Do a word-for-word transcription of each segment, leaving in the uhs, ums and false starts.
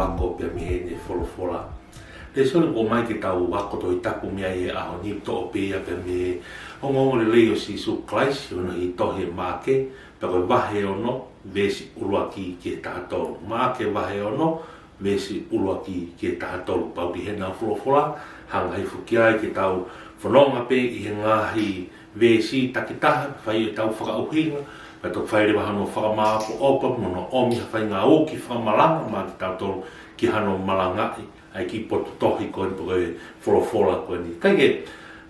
Ako pea mei heʻene folofola. Lēsoni kuo ʻomai ke tau ako Tohi Tapu mei ai he ʻaho ni, toʻo pē ia pea mei he ongoongolelei ʻo Sīsū Kalaisi, ʻi hono tohi ʻe Maʻake, pea ko e vahe ono, veesi ʻuluaki ki he taha tolu. Maʻake vahe ono, veesi ʻuluaki ki he taha tolu. Pea ʻoku ʻi hena e folofola, hanga hifo ki ai ke tau fononga pē ʻi he ngaahi veesi takitaha, fai ʻetau fakaʻuhinga, pea toki fai leva hano fakamāʻopoʻopo, mo hono ʻomi ha faʻahinga uki fakamalanga maʻa kitautolu ki hano malangaʻi ʻa e kiʻi potu tohi ko eni pe ko e folofola ko eni. Kae kehe,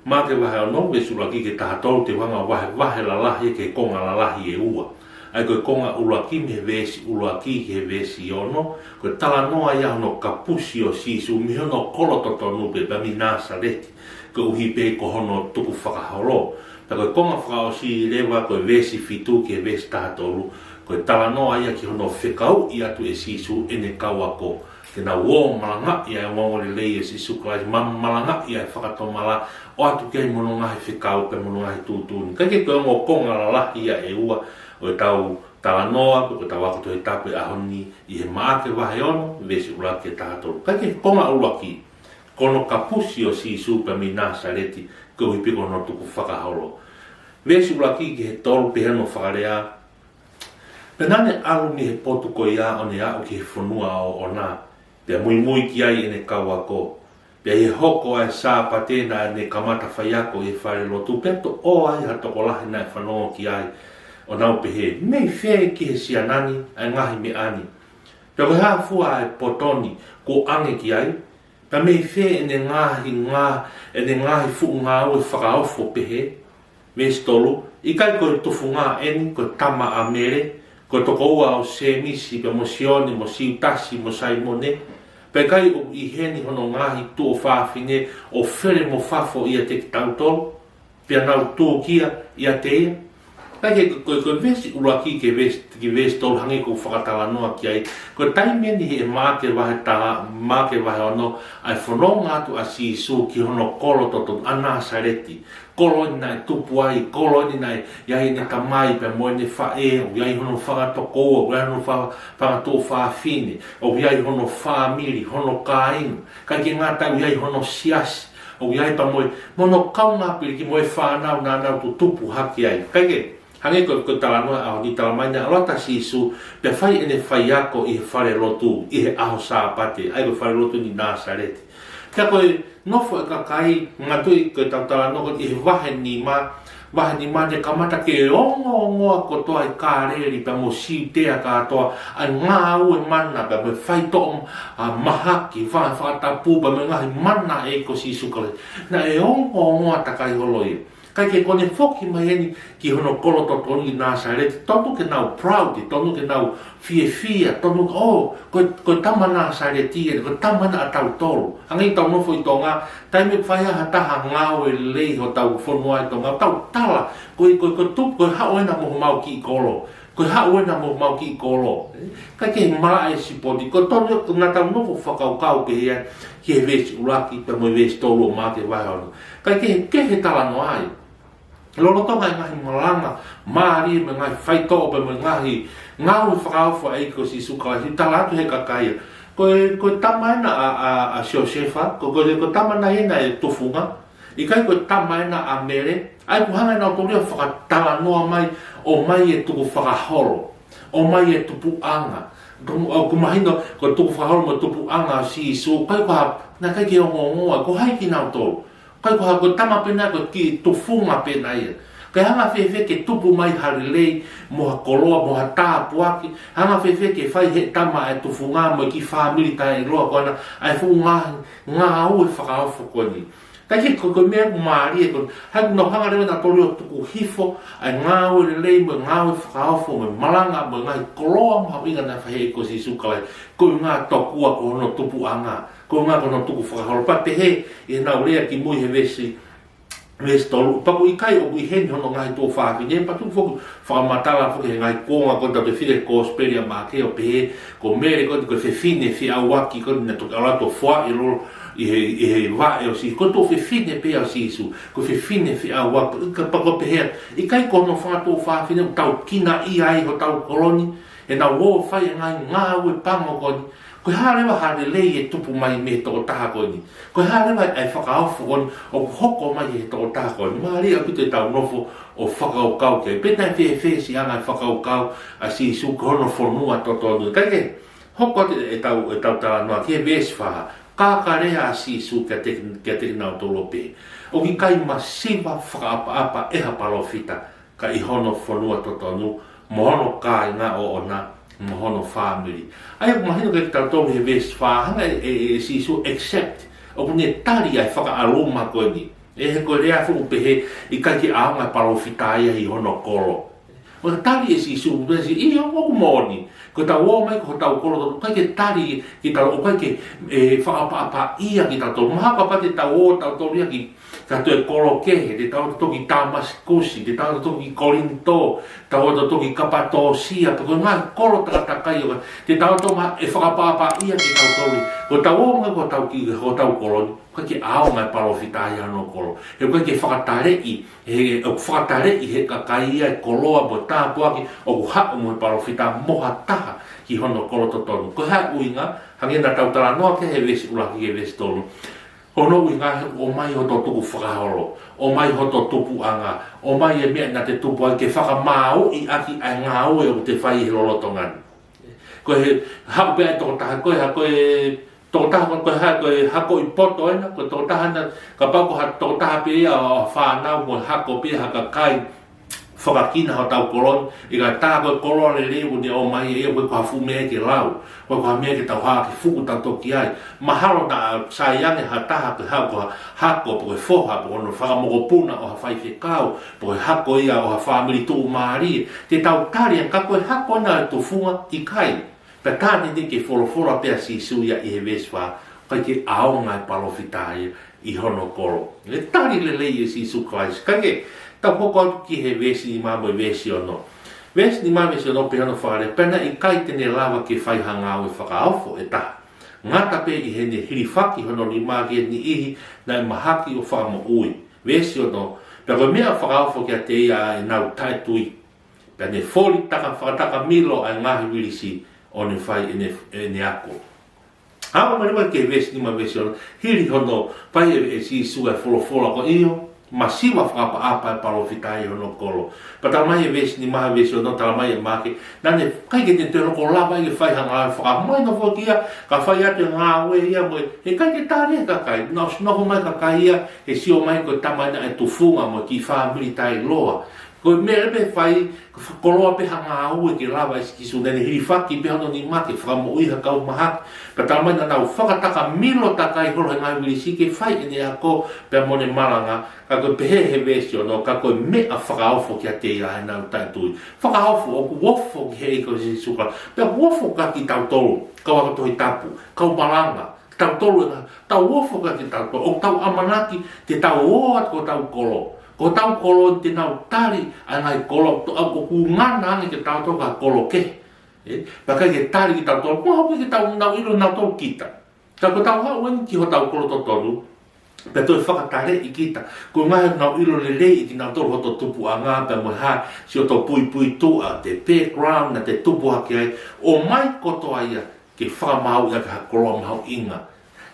Maʻake vahe ono, veesi ʻuluaki ki he taha tolu, te u hanga ʻo vahevahe lalahi ki he konga lalahi ʻe ua. ʻA ia ko e konga ʻuluaki mei he veesi ʻuluaki ki he veesi ono, ko e talanoa ia hono kapusi ʻo Sīsū mei hono kolo totonu pē, pea mei Nāsaleti, koeʻuhi pē ko hono tukufakaholo. Pea ko e konga fakaʻosi leva ko e veesi fitu ki he veesi taha tolu, ko e talanoa ia ki hono fekauʻi atu ʻe Sīsū ʻene kau ako ke nau ō ʻo malangaʻi ʻa e ongoongolelei ʻo Sīsū Kalaisi, ma-, malangaʻi ʻa e fakatomala, ʻoatu ki ai mo hono ngaahi fekau pea mo hono ngaahi tuʻutuʻuni. Kae kehe, ko e ongo konga lalahi ia ʻe ua ʻo ʻetau talanoa, ko ʻetau ako Tohi Tapu he ʻaho ni, ʻi he Maʻake vahe ono, veesi ʻuluaki ki he taha tolu. Kae kehe, konga ʻuluaki, ko hono kapusi ʻo Sīsū pea mei Nāsaleti, koeʻuhi pē ko hono tukufakaholo. Veesi ʻuluaki ki he tolu, pehē hono fakalea: Pea naʻa ne ʻalu mei he potu ko ia ʻo ne aʻu ki he fonua ʻoʻona, pea muimui ki ai ʻene kau ako. Pea ʻi he hoko ʻa e Sāpate naʻa ne kamata faiako ʻi he falelotu, pea toʻo ai ha tokolahi naʻe fanongo ki ai, ʻo nau pehē, Mei fē ki he siana ni ʻa e ngaahi meʻa ni? Pea ko e hā fua ʻa e poto ni kuo ʻange ki ai? Pea mei fē ʻene ngaahi, ngā-, ʻene ngaahi fuʻu ngāue fakaofo pehē? Veesi tolu: ʻIkai ko e tufunga eni ko e tama ʻa Mele, ko e tokoua ʻo Sēmisi pea mo Sione mo Siutasi mo Saimone? Pea ʻikai ʻoku ʻi heni hono ngaahi tuofāfine ʻo fele mo fafo ʻiate kitautolu, pea nau tūkia ʻiate ia? Kae kehe, ko, ko, ko e veesi ʻuluaki ki he veesi, ki he veesi tolu, hangē ko ʻeku fakatalanoa ki ai, ko e taimi eni he Maʻake vahe taha, Maʻake vahe ono, ʻa e fononga atu ʻa Sīsū ki hono kolo totonu, ʻa Nāsaleti. Kolo eni naʻe tupu ai, kolo eni naʻe ʻi ai ʻene tamai pea mo ʻene faʻē, ʻoku ʻi ai hono fanga tokoua, ʻoku ʻi ai hono fa-, fanga tuofāfine, ʻoku ʻi ai hono fāmili, hono kāinga, kae ʻikai ke ngata ai, ʻoku ʻi ai hono siasi, ʻoku ʻi ai pea mo e, mo hono kaungāpilikimi mo e fānau naʻa nau tutupu hake ai. Kae kehe, hangē ko, ko e talanoa ʻaho ni, talamai naʻe ʻalu atu ʻa Sīsū, pea fai ʻene faiako ʻi he falelotu, ʻi he ʻaho Sāpate, ʻa ia ko e falelotu ʻi Nāsaleti. Pea ko e nofo ʻa e kakai, manatuʻi ko ʻetau talanoa ko ē ʻi he vahe nima, vahe nima, ne kamata ke ongoongoa kotoa ʻi Kāleli pea mo Siutea kātoa ʻa e ngāue mana pea mo e faitoʻo, ʻa, mahaki, fa-, fakatapu pea mo e ngaahi mana ʻa e ʻEiki ko Sīsū Kalaisi. Naʻe ongoongoa takai holo ia. Kae kehe, ko ʻene foki mai eni ki hono kolo totonu ʻi Nāsaleti, totonu ke nau proud, totonu ke nau fiefia, totonu, ʻō, ko e, ko e tama Nāsaleti eni, ko e tama ena ʻatautolu. Hangē ʻetau nofo ʻi Tonga, taimi ʻoku fai ai ha taha ngāue lelei hotau fonua ʻi Tonga, tau tala, ko e, ko e, ko e tupu, ko e haʻu ena mo homau kiʻi kolo. Ko e haʻu ena mo homau kiʻi kolo. Kae kehe, malaʻe sipoti. Ko e tonu, naʻa tau nofo fakakaukau pē ia ki he veesi ʻuluaki pea mo e veesi tolu ʻo Maʻake vahe ono. Kae kehe, kehe talanoa ai. Lolotonga e ngaahi malanga mālie mo e ngaahi faitoʻo pea mo e ngaahi ngāue fakaofo ʻa e ʻEiki ko Sīsū Kalaisi, tala atu ʻe he kakai ia, ko e, ko e tama ena ʻa, ʻa, ʻa Siosefa, ko, ko, ko e tama ena ʻa e tufunga, ʻikai ko e tama ena ʻa Mele. ʻA ia ʻoku hanga ʻe nautolu ia ʻo fakatalanoa mai, ʻomai e tukufakaholo, ʻomai e tupuʻanga. Tupu-, ʻoku mahino, ko e tukufakaholo mo e tupuʻanga ʻo Sīsū, ʻikai ko ha, naʻe ʻikai ke ongoongoa, ko hai kinautolu. ʻIkai ko ha, ko e tama pē ena, ko e kiʻi tufunga pē ena ia. Kae hanga fēfē ke tupu mai ha lelei mo ha koloa, mo ha tāpuaki, hanga fēfē ke fai ʻe he tama ʻa e tufunga mo e kiʻi fāmili taʻeʻiloa ko ena ʻa e fuʻu ngā-, ngāue fakaofo ko eni. Kae kehe, ko, ko e meʻa ʻoku mālie ko ē, he ʻoku nau hanga leva ʻe nautolu ia ʻo tuku hifo ʻa e ngāue lelei mo e ngāue fakaofo mo e malanga mo e ngaahi koloa mahuʻinga naʻe fai ʻe he ʻEiki ko Sīsū Kalaisi, ko e ʻuhinga tokua ko hono tupuʻanga, ko e ʻuhinga ko hono tukufakaholo. Pea pehē ʻi heʻenau lea kimui he veesi, veesi tolu, pea ʻoku ʻikai ʻoku ʻi heni hono ngaahi tuofāfine, pea tuku foki fakamatala foki he ngaahi kuonga ko ē ʻoku tau fili e Kosipeli ʻa Maʻake, ʻo pehē ko Mele ko ē ko e fefine feʻauaki ko ē naʻe toki ʻalu atu ʻo foaʻi ʻi loto ʻi he, ʻi he vaʻe ʻo Sīsū, ko e tuofefine pē ia ʻo Sīsū, ko e fefine feʻauaki. Ka, pea ʻoku pehē, ʻikai ko hono fanga tuofāfine ʻoku tau kinaʻia ai hotau kolo ni, heʻenau ō ʻo fai e ngaahi ngāue pango ko eni? Ko e hā leva ha lelei ʻe tupu mai mei he tokotaha ko eni? Ko e hā leva ʻa e fakaofo ko eni ʻoku hoko mai he tokotaha ko eni? Mālie ʻaupito ʻetau nofo ʻo fakakaukau ki ai. Pe naʻe fēfē siʻi anga e fakakaukau ʻa Sīsū ki hono fonua totonu? Kae kehe, hoko atu ʻetau, ʻetau talanoa ki he veesi fā. Ka ka lea ʻa Sīsū kiate, kiate kinautolu ʻo pehē, ʻOku ʻikai masiva fakaʻapaʻapa ʻe ha palōfita ka ʻi hono fonua totonu, mo hono kāinga ʻoʻona, mo hono fāmili. ʻA ia ʻoku mahino kiate kitautolu he veesi fā, hanga ʻe, ʻe, ʻe Sīsū accept, ʻoku ne tali ʻa e fakaʻaluma ko eni. ʻE he ko e lea foki ʻoku pehē ʻikai ke ʻaonga e palōfita ia ʻi hono kolo. ʻO tali ʻe Sīsū, pehē ʻe Sīsū, ʻio, ʻoku moʻoni. Ko ʻetau ō mai ki hotau kolo, ʻoku ʻikai ke tali kitautolu, ʻoku ʻikai ke, ʻe, fakaʻapaʻapaʻia kitautolu. Mahalo kapau te tau ō tautolu ia ki, ki ha toe kolo kehe, te tau ō tautolu ki Tāmasikusi, te tau ō tautolu ki Kolinitō, tau ō tautolu ki Kapatōsia, pe ko e ngaahi kolo takatakai ʻo, te tau ō tautolu mai ʻe fakaʻapaʻapaʻia kitautolu. Ko ʻetau ō mai ki hotau ki, hotau kolo ni, ʻoku ʻikai ke ʻaonga e palōfita ia ʻi hono kolo. He ʻoku ʻikai ke fakataleʻi, he, ʻoku fakataleʻi ʻe he kakai ia e koloa mo e tāpuaki ʻoku haʻu mo e palōfita mo ha taha ki hono kolo totonu. Ko e hā e ʻuhinga? Hangē naʻa tau talanoa ki ai he veesi ʻuluaki ki he veesi tolu. Ko hono ʻuhinga he ʻoku ʻomai hoto tukufakaholo, ʻomai hoto tupuʻanga, ʻomai e meʻa naʻa te tupu ai ke fakamāuʻi ʻaki ʻa e ngāue ʻoku te fai he lolotonga ni. Ko e haʻu pē ʻa e tokotaha ko ē, ha ko e tokotaha ko ē, ko e hā, ko e hako ʻi poto ena, ko e tokotaha ena, kapau ko ha tokotaha pē ia ʻo ha fānau mo e hako pē ha kakai fakakina hotau kolo ni, ʻikai, tā ko e koloa lelei ʻoku ne ʻomai ʻe ia, ʻoku ʻikai ko ha fuʻu meʻa ke lau, ʻoku ʻikai ko ha meʻa ke tau haʻaki fuku tautolu ki ai. Mahalo naʻa sai ange ha taha ke haʻu ko ha hako pe ko e foha pe ko hono fanga mokopuna ʻo ha faifekau, pe ko e hako ia ʻo ha fāmili tuʻumālie. Te tau tali ange, ka ko e hako ena ʻo e tufunga, ʻikai. Pea tā ʻeni ke folofola pē ʻa Sīsū ia ʻi he veesi fā, ʻikai ke ʻaonga e palōfita ia ʻi hono kolo. ʻE tali lelei ʻe Sīsū Kalaisi. Kae kehe, tau hoko atu ki he veesi nima mo e veesi ono. Veesi nima, veesi ono, pehē hono fakalea: Pea naʻe ʻikai te ne lava ke fai ha ngāue fakaofo ʻe taha, ngata pē ʻi heʻene hilifaki hono nima ki he niʻihi naʻe mahaki ʻo fakamoʻui. Veesi ono: Pea ko e meʻa fakaofo kiate ia ʻa ʻenau taʻetui, pea ne foli taka, fakatakamilo ʻa e ngaahi vilisi, ʻo ne fai ʻene, ʻene ako. Aʻu mai leva ki he veesi nima, veesi ono, hili hono fai ʻe, ʻe Sīsū ʻa e folofola ko ia, ʻoku masiva fakaʻapaʻapa e palōfita ʻi hono kolo. Pea talamai ʻe he veesi nima, veesi ono, talamai ʻe Maʻake, naʻa ne ʻikai ke ne toe loko lava ia ke fai ha ngāue fakaofo. Mahino foki ia, ka fai atu e ngāue ia mo e, he ʻikai ke tali ʻe he kakai, naʻe ʻosi nofo mai e kakai ia, he sio mai ko e tama ena ʻa e tufunga mo e kiʻi fāmili tailoa. Ko e meʻa pē fai, ko e fakakoloa pē ha ngāue ke lava ʻe Sīsū, naʻa ne hilifaki pē hono nima ke fakamoʻui ha kau mahaki. Pea talamai naʻa nau fakatakamilo takai holo he ngaahi vilisi ke fai ʻene ako pea mo ʻene malanga. Ka ko e pehē ʻe he veesi ono, ka ko e meʻa fakaofo kiate ia ʻa ʻenau taʻetui. Fakaofo, ʻoku ofo ki he ʻEiki ko Sīsū Kalaisi. Pea ʻoku ofo kiate kitautolu, kau ako Tohi Tapu, kau malanga, kitautolu ena, tau ofo kiate kitautolu, ʻoku tau ʻamanaki te tau ō atu ki hotau kolo. Ko hotau kolo te nau tali ʻa e ngaahi koloa, ʻoku ngana ange kitautolu ki ha kolo kehe. ʻE, pea ʻikai ke tali kitautolu, ʻoku ʻikai ke tau nau ʻilo nautolu kita. Ka ko ʻetau haʻu eni ki hotau kolo totonu, pea toe fakataleʻi kita, ko e ngaahi ʻoku nau ʻilo lelei ʻe kinautolu hoto tupuʻanga, pea mo e hā siʻoto puipuituʻa, te background naʻa te tupu hake ai, ʻomai kotoa ia ke fakamāuʻi ʻaki ha koloa mahuʻinga.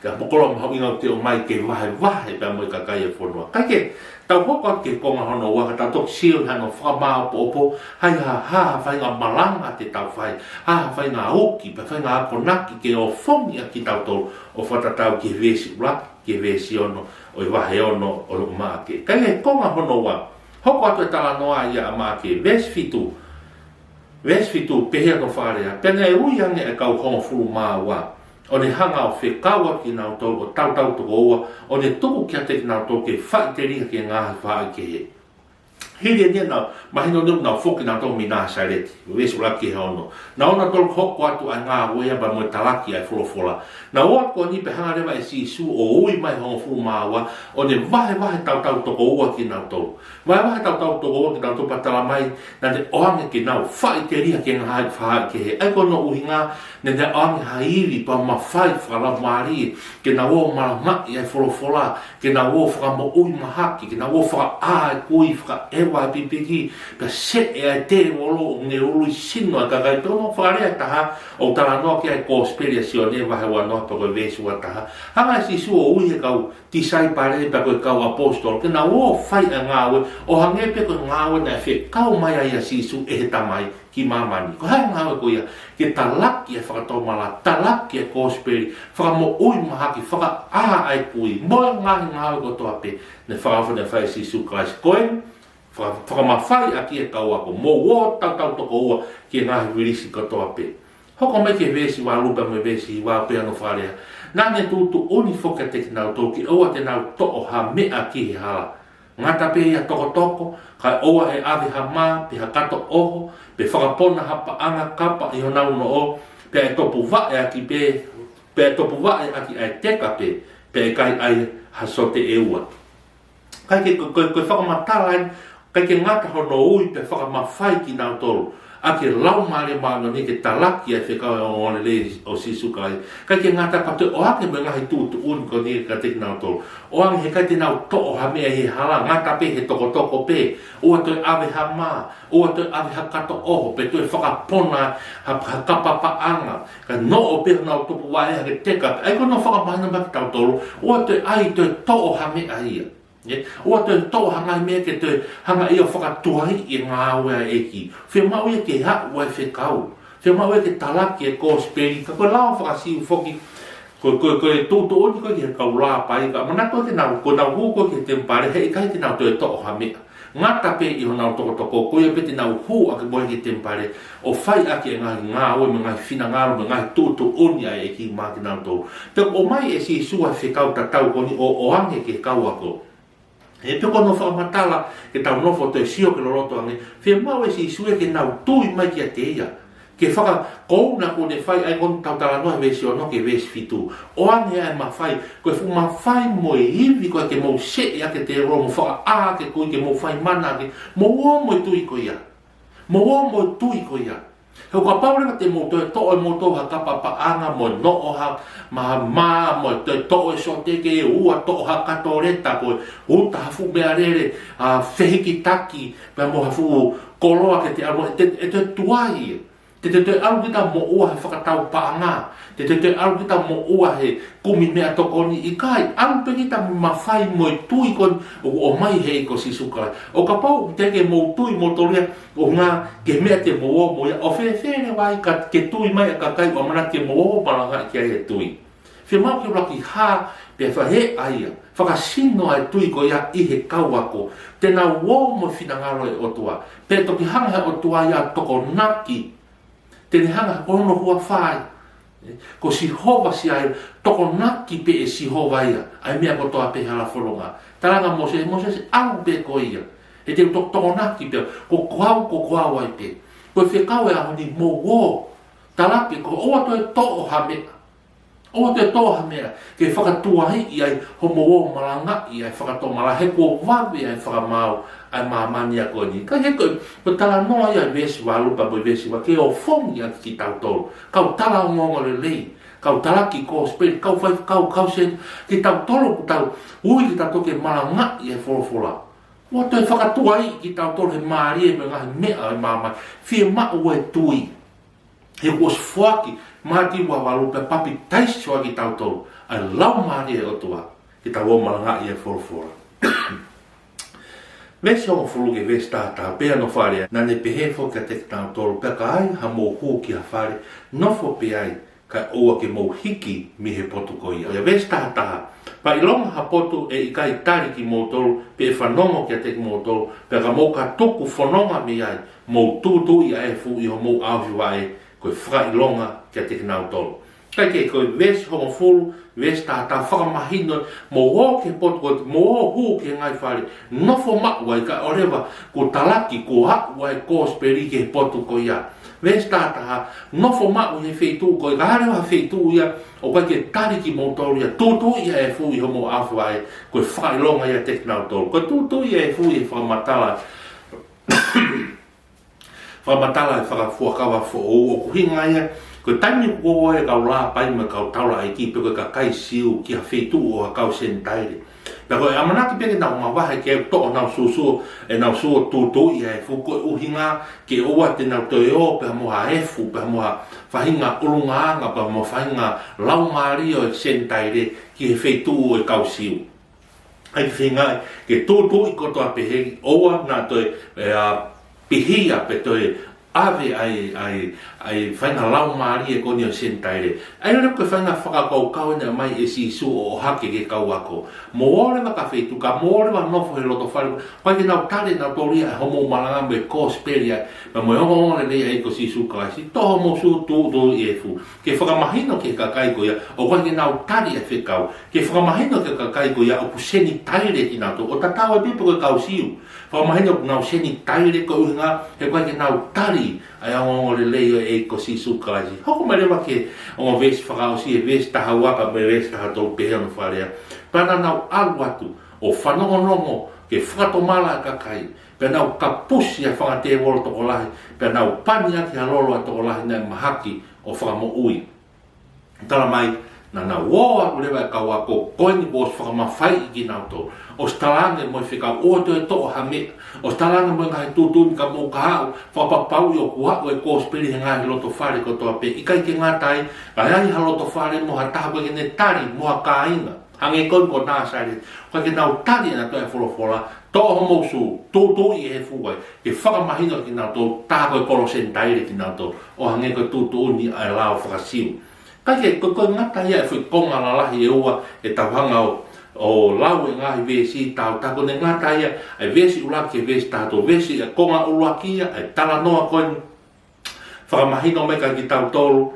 Ke ha koloa mahuʻinga ʻoku te ʻomai ke vahevahe pea mo e kakai e fonua. Kae kehe, tau hoko atu ki he konga hono ua, ka tau toki sio hano fakamāopoopo, ha, ha, ha faʻahinga malanga te tau fai, ha, ha faʻahinga uki, pe faʻahinga akonaki ke ofongi ʻaki kitautolu, ʻo fakatatau ki he veesi ʻuluaki ki he veesi ono ʻo e vahe ono ʻo Maʻake. Kae kehe, konga hono ua, hoko atu e talanoa ia ʻa Maʻake, veesi fitu. Veesi fitu, pehē hono fakalea: Pea naʻe ui ange ʻa e kau hongofulu mā ua, ʻo ne hanga ʻo fekau ʻa kinautolu ʻo tautau toko ua, ʻo ne tuku kiate kinautolu ke faʻiteliha ki he ngaahi faʻahikehe. Hili eni naʻa nau, mahino ʻoku nau foki nautolu mei Nāsaleti, veesi ʻuluaki ki he ono. Naʻa nau toe hoko atu ʻa e ngāue ia pea mo e talaki ʻa e folofola. Naʻa nau ō atu ko eni pea hanga leva ʻe Sīsū ʻo ui mai e hongofulu mā ua, ʻo ne vahevahe tautau toko ua kinautolu. Vahevahe tautau toko ua kinautolu pea talamai, naʻa ne ʻoange ke nau faʻiteliha ki he ngaahi faʻahikehe. ʻA ia ko hono ʻuhinga, naʻa ne ʻoange ha ivi pea mafai fakalaumālie, ke nau ō ʻo malangaʻi ʻa e folofola, ke nau ō ʻo fakamoʻui mahaki, ke nau ō ʻo fakaʻā e kui, fakaʻeu vahe pipiki, pea seʻe ʻa e tēvolo ʻo ne ului sino ʻa e kakai. Pea ʻoku fakalea ʻe taha, ʻoku talanoa ki ai e Kosipeli ʻa Sione vahe uanoa pea ko e veesi uataha. Hanga ʻe Sīsū ʻo ui e kau tisaipale pea ko e kau ʻaposetolo ke nau ō ʻo fai ʻa e ngāue, ʻo hangē pē ko e ngāue naʻe fekau mai ai ʻa Sīsū ʻe he Tamai ki māmani. Ko e hā e ngāue ko ia? Ke talaki e fakatomala, talaki e Kosipeli, fakamoʻui mahaki, fakaʻā ʻa e kui, mo e ngaahi ngāue kotoa pē naʻe fakaofo naʻe fai ʻe Sīsū Kalaisi. Ko e faka-, fakamafaiʻi ʻaki e kau ako, mou ō tautau toko ua ki he ngaahi vilisi kotoa pē. Hoko mai ki he veesi valu pea mo e veesi hiva, pea ʻoku fakalea: Naʻa ne tuʻutuʻuni foki kiate kinautolu ke ʻoua te nau toʻo ha meʻa ki he hala, ngata pē ʻi ha tokotoko, kae ʻoua ʻe ʻave ha mā, pe ha kato ʻoho, pe fakapona ha paʻanga kapa ʻi honau noʻo, pea ʻe topuvaʻe ʻaki pē, pea ʻe topuvaʻe ʻaki ʻa e teka pē, pea ʻe ʻikai ʻai ha sote ʻe ua. ʻIkai ke, ko, ko, ko e fakamatala eni, ʻikai ke ngata hono ui pea fakamafai kinautolu ʻaki e Laumālie Māʻoniʻoni ke talaki ʻa e fekau ʻa e ongoongolelei ʻo Sīsū Kalaisi. ʻIkai ke ngata, pea toe ʻohake mo e ngaahi tuʻutuʻuni ko eni kiate kinautolu. ʻOange he ʻikai te nau toʻo ha meʻa ʻi he hala, ngata pē he tokotoko pē, ʻoua toe ʻave ha mā, ʻoua toe ʻave ha kato ʻoho, pe toe fakapona ha, ha kapa paʻanga, kae noʻo pē honau topuvaʻe ʻaki e teka. ʻA ia ko hono fakamahino mai kiate kitautolu, ʻoua toe ʻai, toe toʻo ha meʻa ia. ʻE, ʻoua toe toʻo ha ngaahi meʻa ke toe hanga ʻe ia ʻo fakatuaiʻi e ngāue ʻa e ʻEiki. Fiemaʻu ia ke aʻu ʻa e fekau. Fiemaʻu ia ke talaki e Kosipeli. Ka ko e lao faka-Siu foki, ko, ko, ko e tuʻutuʻuni ko ē ki he kau Lāpai, ka ʻamanaki ko ē ke nau, ko ʻenau hū ko ē ki he temipale, he ʻikai te nau toe toʻo ha meʻa. Ngata pē ʻi honau tokotoko, ko ia pē te nau hū ʻaki mo ia ki he temipale, ʻo fai ʻaki e ngaahi ngāue mo e ngaahi finangalo mo e ngaahi tuʻutuʻuni ʻa e ʻEiki maʻa kinautolu. Pea ʻomai ʻe Sīsū ʻa e fekau tatau ko eni ʻo, ʻoange ki he kau ako. He pea ko hono fakamatala, ke tau nofo ʻo toe sio ki loloto ange, fiemaʻu ʻe Sīsū ia ke nau tui mai kiate ia. Ke fakakouna kuo ne fai, ʻa ia ko hono tau talanoa he veesi ono ki he veesi fitu. ʻOange ʻa e mafai, ko e fuʻu mafai mo e ivi ko ē ke mou seʻe ʻaki e tēvolo, mo fakaʻā ʻaki e kui, ke mou fai mana ʻaki, mou ō mo e tui ko ia. Mou ō mo e tui ko ia. He ʻo kapau leva te mou toe toʻo ʻe moutolu ha kapa paʻanga mo e noʻo ha mā, mā, mo e toe toʻo e sote ke ua, toʻo ha kato leta, ko e uta ha fuʻu meʻalele, ʻa, fehikitaki, pea mo ha fuʻu koloa ke te ʻalu, ʻe te, ʻe te tuai ia. Te te toe ʻalu kita ʻo moʻua he fakatau paʻanga. Te te toe ʻalu kita ʻo moʻua he kumi meʻatokoni, ʻikai, ʻalu pē kita mo e mafai mo e tui ko ē ʻoku ʻomai he ʻEiki ko Sīsū Kalaisi. ʻO kapau ʻoku teʻeki ke mou tui moutolu ia, ʻo ngā ke meʻa te mou ō mo ia, ʻo fēfē leva ai ka ke tui mai ʻa e kakai ʻoku ʻamanaki ke mou ō ʻo malangaʻi ki ai e tui. Fiemaʻu ke ʻuluaki hā, pea faheʻa ia, fakasino ʻa e tui ko ia ʻi he kau ako, te nau ō mo e finangalo e ʻOtua, pea toki hanga he ʻOtua ia ʻo tokonaki. Te ne hanga ko hono huafa ia, ē, ko Sihova Siaila, tokonaki pē ʻe Sihova ia ʻa e meʻa kotoa pē he hala fononga. Talaange ʻe Mōsese, Mōsese, ʻalu pē koe ia. He te u to-, tokonaki pē, ko, ko au, ko, ko au ai pē. Ko e fekau e ʻaho ni, mou ō, talaki, ko ʻoua toe toʻo ha meʻa. ʻOua toe toʻo ha meʻa ke fakatuaiʻi ai hoʻomou ō ʻo malangaʻi ʻa e fakatomala, he kuo vave ʻa e fakamaau ʻa e māmani ko eni. Ka he ko e, ko e talanoa ia ʻa e veesi valu pea mo e veesi hiva ke ofongi ʻaki kitautolu, kau tala ongoongolelei, kau talaki kosipeli, kau faifekau, kau sen-, kitautolu ʻoku tau ui kitautolu ke malangaʻi e folofola. ʻOua toe fakatuaiʻi kitautolu he mālie mo e ngaahi meʻa ʻo e māmani. Fiemaʻu e tui. He kuo ʻosi foaki, Mātiu vahe valu, pea papitaiso ai kitautolu ʻa e Laumālie ʻo e ʻOtua, ke tau ō ʻo malangaʻi e folofola. Veesi hongofulu ki he veesi taha taha, pea ʻoku fakalea: Naʻa ne pehē foki kiate kinautolu, Pea ka ai hamou hū ki ha fale, nofo pē ai, kae ʻoua ke mou hiki mei he potu ko ia. ʻA ia veesi taha taha: Pea ʻilonga ha potu ʻe ʻikai tali kimoutolu, pe ʻe fanongo kiate kimoutolu, pea ka mou ka tuku fononga mei ai, mou tūtuuʻi ʻa e efu ʻi homou ʻaofi vaʻe, ko e fakaʻilonga kiate kinautolu. Kae kehe, ko e veesi hongofulu, veesi taha taha fakamahino, mou ō ki he potu ko ē, mou ō hū ki he ngaahi fale, nofo maʻu ai, kae ʻoleva kuo talaki, kuo aʻu ʻa e kosipeli ki he potu ko ia. Veesi taha taha, nofo maʻu he feituʻu ko ē, ka ʻi ai ha feituʻu ia ʻoku ʻikai ke tali kimoutolu ia, tūtuuʻi ʻa e efu ʻi homou ʻaofi vaʻe, ko e fakaʻilonga ia kiate kinautolu. Ko e tūtuuʻi ʻa e efu ʻi he fakamatala, fakamatala ʻa e fakafuakava foʻou, ʻoku ʻuhinga ia, ko e taimi ʻoku ō ai e kau Lāpai mo e kau taulaʻeiki pe ko e kakai Siu ki ha feituʻu ʻo ha kau Senitaile, Pea ko e ʻamanaki pē ke nau mavahe ke toʻo ʻenau sūsū, ʻenau sūsū tūtuuʻi ʻa e efu, ko e ʻuhinga ke ʻoua te nau toe ō pea mo ha efu, pea mo ha faʻahinga ʻulungaanga, pea mo ha faʻahinga laumālie ʻo e Senitaile ki he feituʻu ʻo e kau Siu. ʻA ia ko e feinga ke tūtuuʻi kotoa pē he ʻoua naʻa toe, ē, ʻa, pihia pe toe ʻave ʻa e, ʻa e, ʻa e faʻahinga laumālie ko eni ʻo e Senitaile. ʻA ia leva ko e faʻahinga fakakaukau naʻe ʻomai ʻe Sīsū ʻo ʻohake ki he kau ako. Mou ō leva ki ha feituʻu, ka mou ō leva ʻo nofo he loto fale, ʻikai ke nau tali ʻenautolu ia ʻa hoʻomou malanga mo e kosipeli ia, pea mo e ongoongolelei ʻa e ʻEiki ko Sīsū Kalaisi. Toʻo homou sūsū, tūtuuʻi e efu. Ke fakamahino ki he kakai ko ia ʻoku ʻikai ke nau tali ʻa e fekau. Ke fakamahino ki he kakai ko ia ʻoku Senitaile kinautolu. ʻO tatau ai pē pe ko e kau Siu. Fakamahino ʻoku nau Senitaile ko e ʻuhinga he ʻoku ʻikai ke nau tali ʻa e ongoongolelei ʻo e ʻEiki ko Sīsū Kalaisi. Hoko mai leva ki he ongo veesi fakaʻosi, ʻa e veesi taha ua pea mo e veesi taha tolu, pehē hono fakalea: Pea naʻa nau ʻalu atu ʻo fanongonongo ke fakatomala ʻa e kakai, pea nau kapusi ʻa e fanga tēvolo tokolahi, pea nau pani ʻaki ha lolo ʻa e tokolahi naʻe mahaki ʻo fakamoʻui. Talamai, naʻa nau ō atu leva e kau ako ko eni kuo ʻosi fakamafaiʻi kinautolu. ʻOsi talaange mo e fekau, ʻoua toe toʻo ha meʻa. ʻOsi talaange mo e ngaahi tuʻutuʻuni ka mou ka haʻu ʻo fakapapauʻi ʻoku aʻu e kosipeli he ngaahi loto fale kotoa pē. ʻIkai ke ngata ai, ka ai ha loto fale mo ha taha ʻoku ʻikai ke ne tali mo ha kāinga, hangē ko eni ko Nāsaleti, ʻoku ʻikai ke nau tali ʻenautolu e folofola, toʻo homou sūsū, tūtuuʻi e efu, ʻa ia ke fakamahino kinautolu, tā ko e kolo Senitaile kinautolu, ʻo hangē ko e tuʻutuʻuni ʻa e lao faka-Siu. Ka ko e, ko e, ʻikai ngata ia e foʻi konga lalahi ʻe ua ʻetau hanga ʻo, ʻo lau e ngaahi veesi, tau, tā ko ʻene ngata ia ʻa e veesi ʻuluaki ki he veesi taha tolu. Veesi, ʻa e konga ʻuluaki ia, ʻa e talanoa ko eni, fakamahino mai kiate kitautolu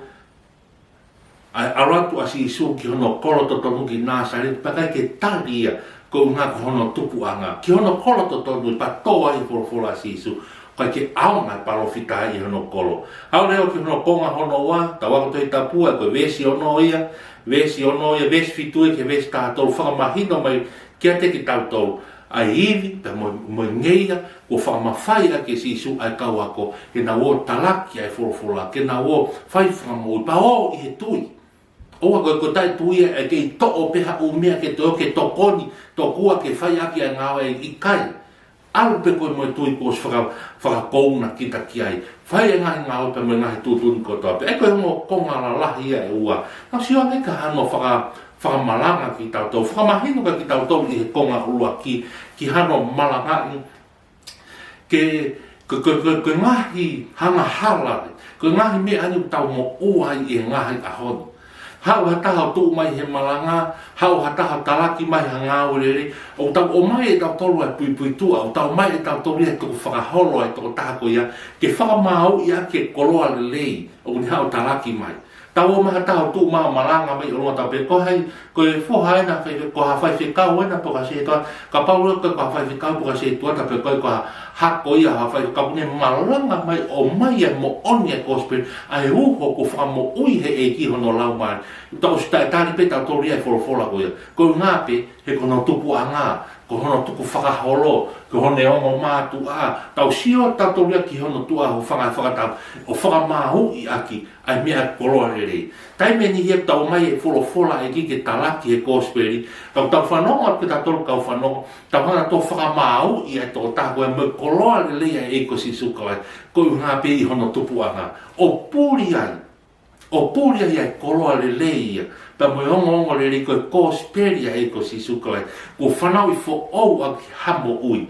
ʻa e ʻalu atu ʻa Sīsū ki hono kolo totonu ki Nāsaleti, pea ʻikai ke tali ia ko e ʻuhinga ko hono tupuʻanga. Ki hono kolo totonu, pea tō ai e folofola ʻa Sīsū, ʻikai ke ʻaonga e palōfita ʻi hono kolo. Haʻu leva ki hono konga hono ua, tau ako Tohi Tapu, ʻa ia ko e veesi ono ia, veesi ono ia, veesi fitu ia ki he veesi taha tolu, fakamahino mai kiate kitautolu ʻa e ivi, pea mo, mo e ngeia kuo fakamafai ʻaki ʻe Sīsū ʻa e kau ako, ke nau ō ʻo talaki ʻa e folofola, ke nau ō ʻo fai fakamoʻui, pea ō ʻi he tui. ʻOua, ko e, ko e taʻetui ia ʻe kei toʻo pē ha ʻū meʻa ke toe ō ke tokoni, tokua ke fai ʻaki ʻa e ngāue, ʻikai. ʻAlu pē koe mo e tui kuo ʻosi faka-, fakakouna kita ki ai. Fai e ngaahi ngāue pea mo e ngaahi tuʻutuʻuni kotoa pē. ʻA ia ko e ongo konga lalahi ia ʻe ua. Naʻa ku sio ange ki hano faka-, fakamalanga kiate kitautolu, fakamahino kiate kitautolu ʻi he konga ʻuluaki, ki hano malangaʻi, ke, ko, ko, ko, ko e ngaahi angahala, ko e ngaahi meʻa ʻeni ʻoku tau moʻua ai he ngaahi ʻaho ni. Haʻu ha taha ʻo tuʻu mai he malanga, haʻu ha taha ʻo talaki mai ha ngāue lelei, ʻoku tau ʻomai ʻe tautolu ʻa e puipuituʻa, ʻoku tau ʻomai ʻe tautolu ia e tukufakaholo ʻa e tokotaha ko ia, ke fakamāuʻi ʻaki e koloa lelei ʻoku ne haʻu ʻo talaki mai. Tau ō mai ha taha ʻo tuʻu mai ʻo malanga mai ʻi ʻolunga, tau pehē ko hai, ko e foha ena fai, ko ha faifekau ena pe ko ha sētuata, kapau leva ko e ko ha faifekau pe ko ha sētuata pe ko e ko ha hako ia ha faifekau, ka ʻoku ne malanga mai ʻo ʻomai ʻa e moʻoni ʻa e kosipeli, ʻa e uho kuo fakamoʻui ʻe he ʻEiki hono laumālie. Tau ʻosi taʻetali pē ʻe tautolu ia e folofola ko ia. Ko e ʻuhinga pē, he ko hono tupuʻanga, ko hono tukufakaholo, ko hono ongo mātuʻa, tau sio tautolu ia ki hono tuʻa, hūfanga he fakatapu, ʻo fakamāuʻi ʻaki ʻa e meʻa koloa lelei. Taimi ʻe niʻihi ʻoku tau ʻomai e folofola ʻa e ʻEiki ke talaki e kosipeli, ka ʻoku tau fanongo atu kitautolu kau fanongo, tau hanga ʻo fakamāuʻi ʻa e tokotaha ko ia mo e koloa lelei ʻa e ʻEiki ko Sīsū Kalaisi, ko e ʻuhinga pē ʻi hono tupuʻanga. ʻO puli ai, ʻo puli ai ʻa e koloa lelei ia, pea mo e ongoongolelei ko e kosipeli ʻa e ʻEiki ko Sīsū Kalaisi, kuo fanauʻi foʻou ʻaki ha moʻui,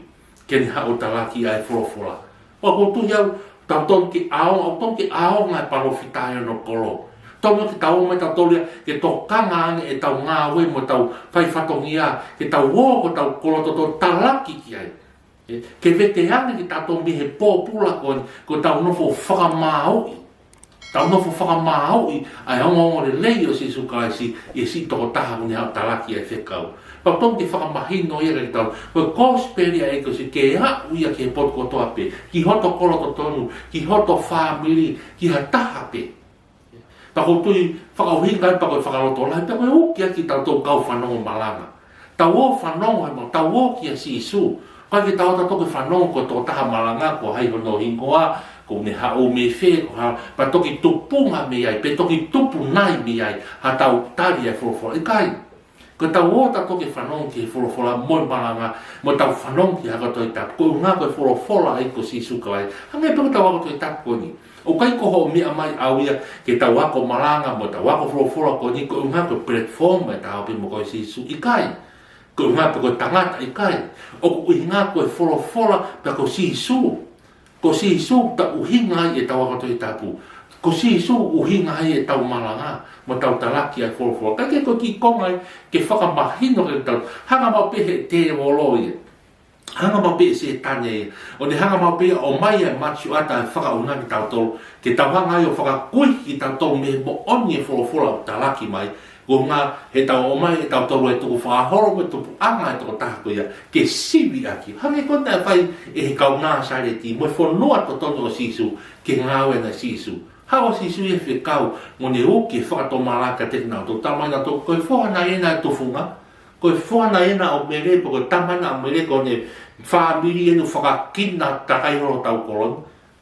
ke ne haʻu ʻo talaki ʻa e folofola. Pea ʻoku ou tui au, tau tonu ke ʻaonga, ʻoku tonu ke ʻaonga e palōfita ʻi hono kolo. Tonu ke tau ō mai tautolu ia ke tokanga ange ʻetau ngāue mo ʻetau fai fatongia, ke tau ō ko ʻetau kolo totonu ʻo talaki ki ai. Ē, ke vete ange kitautolu mei he pōpula ko eni, ko ʻetau nofo fakamāuʻi. Tau nofo fakamāuʻi ʻa e ongoongolelei ʻo Sīsū Kalaisi ʻi he siʻi tokotaha ʻoku ne haʻu ʻo talaki ʻa e fekau. Pea ʻoku tonu ke fakamahino ia kiate kitautolu, ko e kosipeli ʻa e ʻEiki ko Sīsū ke aʻu ia ki he potu kotoa pē, ki hoto kolo totonu, ki hoto fāmili, ki ha taha pē. Pea ʻoku ou tui fakaʻuhinga ai pea ko e fakalotolahi, pea ko e uki ʻaki kitautolu kau fanongo malanga. Tau ō ʻo fanongo he mo tau ō kia Sīsū. ʻIkai ke tau ō tautolu ke fanongo ko e tokotaha malanga, ko hai hono hingoa, ʻoku ne haʻu mei fē, ko e hā, pea toki tupunga mei ai, pe toki tupu nai mei ai haʻatau tali ʻa e folofola. ʻIkai. Ko ʻetau ō tautolu ke fanongo ki he folofola mo e malanga, mo ʻetau fanongo ki he ako Tohi Tapu, ko e ʻuhinga ko e folofola ʻa e ʻEiki ko Sīsū Kalaisi. Hangē pē ko ʻetau ako Tohi Tapu ko eni. ʻOku ʻikai ko hoʻo meʻa mai ʻau ia ke tau ako malanga mo ʻetau ako folofola ko eni, ko e ʻuhinga ko e platform ʻe tau pē mo koe Sīsū, ʻikai. Ko e ʻuhinga pē ko e tangata, ʻikai. ʻOku ʻuhinga ko e folofola pē ko Sīsū. Ko Sīsū ʻoku ʻuhinga ai ʻetau ako Tohi Tapu. Ko Sīsū ʻuhinga ai ʻetau malanga mo ʻetau talaki ʻa e folofola. Ka ke ko e kiʻi konga ia ke fakamahino ke tau. Hanga maʻu pē he tēvolo ia. Hanga maʻu pē ʻe Sētane ia. ʻO ne hanga maʻu pē ia ʻo ʻomai ʻa e matasioʻata ʻa e fakaʻuhinga kitautolu. Ke tau hanga ai ʻo fakakuihi kitautolu mei he moʻoni ʻa e folofola ʻoku talaki mai. Ko e ʻuhinga he ʻetau ō mai ʻe tautolu ʻa e tukufakaholo mo e tupuʻanga ʻa e tokotaha ko ia ke sivi ʻaki. Hangē ko ia naʻe fai ʻe he kau Nāsaleti mo e fonua totonu ʻo Sīsū, ke ngāue ʻa Sīsū. Haʻu ʻa Sīsū ʻi he fekau, mo ne uki e fakatomala kiate kinautolu, talamai ʻe nautolu ko e foha naʻe ʻi hena ʻa e tufunga, ko e foha naʻe ʻi hena ʻo Mele, pe ko e tama naʻe ʻi hena ʻo Mele, ko ʻene fāmili ʻoku fakakina takai holo hotau kolo ni.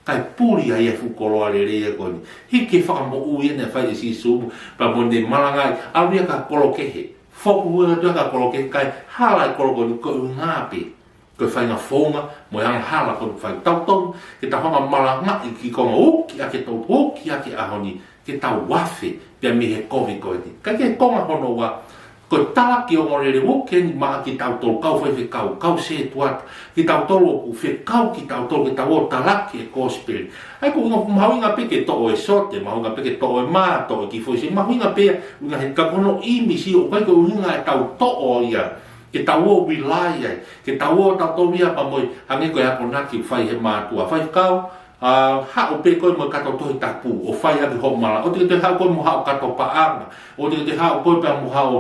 Kae puli ai e fuʻu koloa lelei ko eni. Hiki e fakamoʻui ʻa ē naʻe fai ʻe Sīsū, pea mo ne malangaʻi, ʻalu ia ki ha kolo kehe. Foki hake atu ia ki ha kolo kehe, kae hala e kolo ko eni, ko e ʻuhinga pē. Ko e faʻahinga founga mo e angahala ko eni ʻoku fai. Tau tonu ke tau hanga malangaʻi e kiʻi konga uki ʻaki ʻetau, uki ʻaki e ʻaho ni, ke tau afe pea mei he kovi ko eni. Ka ko e konga hono ua, ko e talaki ʻo e ongoongolelei ʻoku ʻi heni maʻa kitautolu kau faifekau, kau sētuata, kitautolu ʻoku fekau kitautolu ke tau ō ʻo talaki e kosipeli. ʻA ia ko e ʻuhinga, mahuʻinga pē ke toʻo e sote, mahuʻinga pē ke toʻo e mā, toʻo e kiʻi foʻi sē, mahuʻinga pē ia, ʻuhinga he ka ko hono ʻīmisi ʻoku ʻikai ko e ʻuhinga ʻetau toʻo ia ke tau ō ʻo rely ai, ke tau ō tautolu ia pea mo e, hangē ko e akonaki ʻoku fai he mātuʻa, faifekau, ʻa, haʻu pē koe mo e kato Tohi Tapu ʻo fai ʻaki hoʻo malanga. ʻOua te ke toe haʻu koe mo haʻo kato paʻanga. ʻOua te ke toe haʻu koe pea mo haʻo,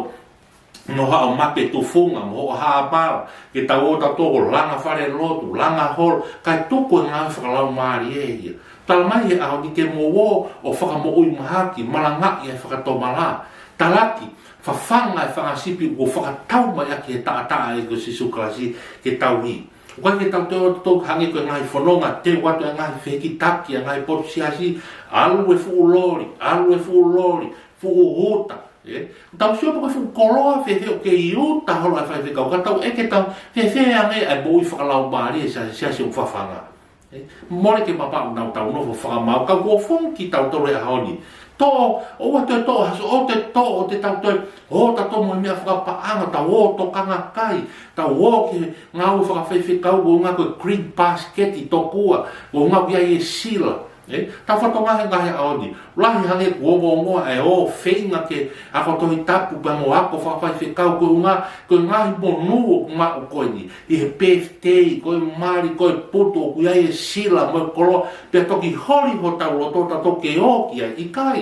mo haʻo mape tufunga, mo hoʻo hā mala. Ke tau ō tautolu ʻo langa falelotu, langa holo, kae tuku e ngāue fakalaumālie ia. Talamai he ʻaho ni ke mou ō ʻo fakamoʻui mahaki, malangaʻi e fakatomala, talaki, fafanga e fanga sipi kuo fakatau mai ʻaki he taʻataʻa ʻo e ʻEiki ko Sīsū Kalaisi ke tau ʻi. ʻOku ʻikai ke tau toe ō tautolu hangē ko e ngaahi fononga, teu atu e ngaahi fehikitaki ʻa e ngaahi potu siasi, ʻalu e fuʻu loli, ʻalu e fuʻu loli, fuʻu uta, ē? Tau sio pe ko e fuʻu koloa fēfē ʻoku kei uta holo ai e faifekau, ka tau ʻeke, tau fēfē ange ʻa e moʻui fakalaumālie ʻa e siasi ʻoku fafanga. Ē, mole ke mapaʻu ʻenau tau nofo fakamaau, ka kuo fonu kitautolu he ʻaho ni. Toʻo, ʻoua te toʻo, ʻoua te toʻo, ʻoua te tau toe ō tautolu mo e meʻa fakapaʻanga, tau ō ʻo tokanga kai, tau ō ki he ngāue fakafaifekau, ko e ʻuhinga ko e green basket ʻi tokua, ko e ʻuhinga ʻoku ʻi ai e sila. Ē, tau fakatokangaʻi he ngaahi ʻaho ni. Lahi hangē kuo ongoongoa e ō feinga ke ako Tohi Tapu pea mo ako fakafaifekau, ko e ʻuhinga ko e ngaahi monū ʻoku maʻu ko eni ʻi he birthday, ko e mali, ko e putu, ʻoku ʻi ai e sila mo e koloa, pea toki holi hotau loto tautolu ke ō ki ai, ʻikai.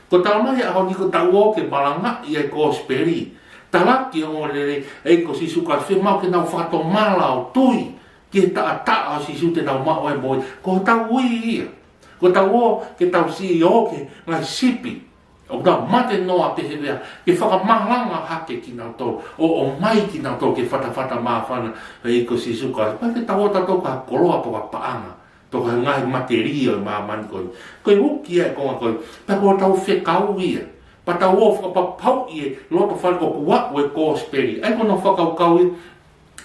Ko e talamai he ʻaho ni ko ʻetau ō ke malangaʻi e kosipeli, talaki e ongoongolelei ʻa e ʻEiki ko Sīsū Kalaisi, fiemaʻu ke nau fakatomala ʻo tui ki he taʻataʻa ʻo Sīsū te nau maʻu ai e moʻui. Ko hotau ui ia. Ko ʻetau ō ke tau siʻi ō ki he ngaahi sipi ʻoku nau mate noa pē he vea, ke fakamalanga hake kinautolu, ʻo, ʻomai kinautolu ki he fatafata māfana ʻo e ʻEiki ko Sīsū Kalaisi. Pea ke tau ō tautolu ki ha koloa pe ko ha paʻanga, pe ko ha ngaahi matelie ʻo e māmani ko eni. Ko e uki ia e konga ko ē, pea ko hotau fekau ia. Pea tau ō ʻo fakapapauʻi e lotofale ʻoku aʻu e kosipeli. ʻA ia ko hono fakakaukau ia,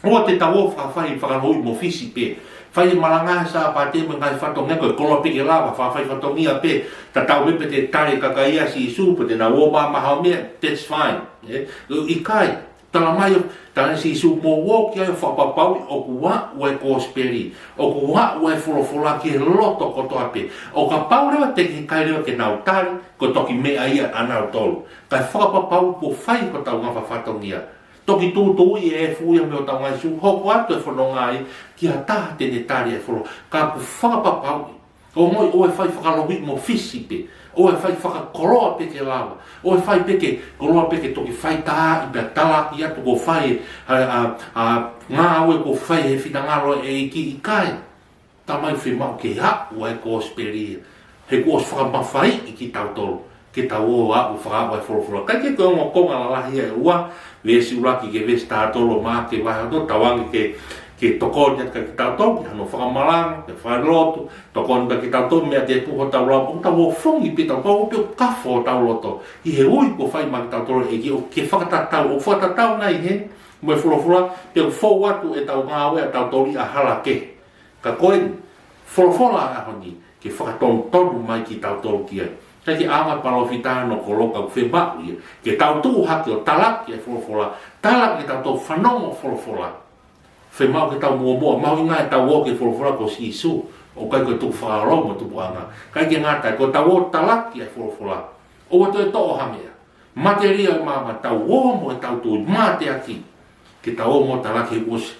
ʻoua te tau ō ʻo fakafai fakalauʻi mo fisi pē. Fai e malanga he Sāpate mo e ngaahi fatongia, ko e koloa pē ke lava, fakafai fatongia pē. Tatau ai pē pe te tali e kakai ʻa Sīsū, pe te nau ō ʻo maʻu ha meʻa, that's fine. Ē, ʻikai, talamai ʻe, talamai ʻe Sīsū mou ō ki ai ʻo fakapapauʻi ʻoku aʻu e kosipeli, ʻoku aʻu e folofola ki he loto kotoa pē. ʻO kapau leva te ke ʻikai leva ke nau tali, ko e toki meʻa ia ʻanautolu. Kae fakapapauʻi kuo fai hotau ngafa fatongia. Toki tūtuuʻi e efu ia mei hotau ngaahi sū, hoko atu e fononga ia ki ha taha te ne tali e folofola. Ka ʻoku fakapapauʻi, ʻoua ʻe fai fakalauʻi mo fisi pē, ʻoua ʻe fai fakakoloa pē ke lava, ʻoua ʻe fai pē ke koloa pē ke toki fai tā, pea talaki atu kuo fai, ʻa, ʻa, ʻa, ngāue kuo fai he finangalo e ʻEiki, ʻikai. Talamai fiemaʻu ke aʻu ʻa e kosipeli ia. He kuo ʻosi fakamafaiʻi kitautolu ke tau ō ʻo aʻu, fakaaʻu ʻa e folofola. Kae kehe, ko e ongo konga lalahi ia ʻe ua, veesi ʻuluaki ki he veesi taha tolu ʻo Maʻake vahe tolu, tauange ke, ke tokoni atu kiate kitautolu, ki hano fakamalanga, ke fai lotu, tokoni atu kiate kitautolu, meʻa tēpū hotau lava, ʻoku tau ō ʻo fongi pē tautolu, ʻoku pē ʻoku kafo hotau loto ʻi he ui kuo fai maʻa kitautolu ʻe he ʻEiki, ʻoku ke fakatatau, ʻoku fakatatau nai he, mo e folofola, pea ʻoku fou atu ʻetau ngāue ʻatautolu ʻi ha hala kehe. Ka ko e folofola ʻo e ʻaho ni, ke fakatonutonu mai kitautolu ki ai. ʻIkai ke ʻaonga e palōfita ʻo ne koloka, ʻoku fiemaʻu ia ke tau tuʻu hake ʻo talaki e folofola, talaki ke tau fanongo folofola. Fiemaʻu ke tau muʻomuʻa, mahuʻinga ʻetau ō ki he folofola ko Sīsū, ʻoku ʻikai ko e tukufakaholo mo e tupuʻanga. ʻIkai ke ngata ai, ko ʻetau ō ʻo talaki e folofola, ʻoua toe toʻo ha meʻa. Materia ʻo e maama, tau ō mo ʻetau tui, mateaki. Ke tau ō mo talaki, ʻosi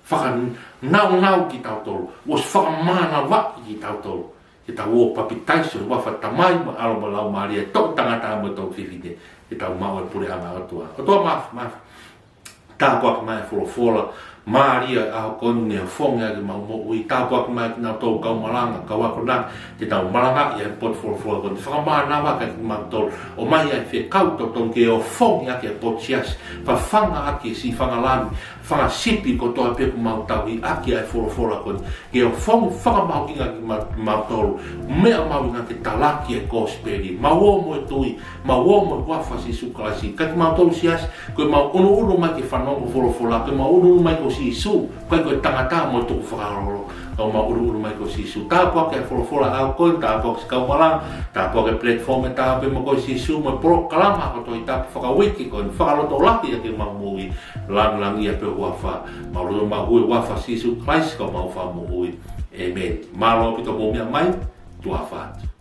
fakanaunau kitautolu, ʻosi fakamānavaʻi kitautolu. Ke tau ō ʻo papitaiso ʻi he huafa ʻo e Tamai mo e ʻAlo mo e Laumālie, toʻu tangata mo e toʻu fefine, ke tau maʻu e puleʻanga ʻo e ʻOtua. ʻOtua Māfimafi, tāpuaki mai e folofola mālie ʻo e ʻaho ko eni, ne ofongi ʻaki ʻemau moʻui. Tāpuaki mai kinautolu kau malanga, kau akonaki, te nau malangaʻi ʻa e potu folofola ko eni. Fakamānava kiate kimautolu, ʻomai ʻa e fekau totonu ke ofongi ʻaki e potu siasi, fafanga ʻaki e siʻi fanga lami, fanga sipi kotoa pē ʻoku mau tauhi ʻaki ʻa e folofola ko eni. Ke ofongi fakamahuʻinga kimautolu, meʻa mahuʻinga ke talaki e kosipeli. Mau ō mo e tui, mau ō mo e huafa ʻo Sīsū Kalaisi. Ka kimautolu siasi, ko ʻemau ʻunuʻunu mai ke fanongo folofola, ko ʻemau ʻunuʻunu mai ko Sīsū, ʻikai ko e tangata mo e tukufakaholo. Ka ʻemau ʻunuʻunu mai ko Sīsū. Tāpuaki e folofola ʻaho ko eni, tāpuaki siʻi kau malanga, tāpuaki e platform ʻe taha pē mo koe Sīsū, mo e polokalama ako Tohitapu fakauike ko eni, fakalotolahi ʻaki ʻemau moʻui. Langilangiʻia pē ho huafa. Mau lotu mo e huafa ʻo Sīsū Kalaisi ko homau Fakamoʻui. ʻĒmeni. Mālō ʻaupito hoʻomou meʻa mai, tuʻa ʻofa atu.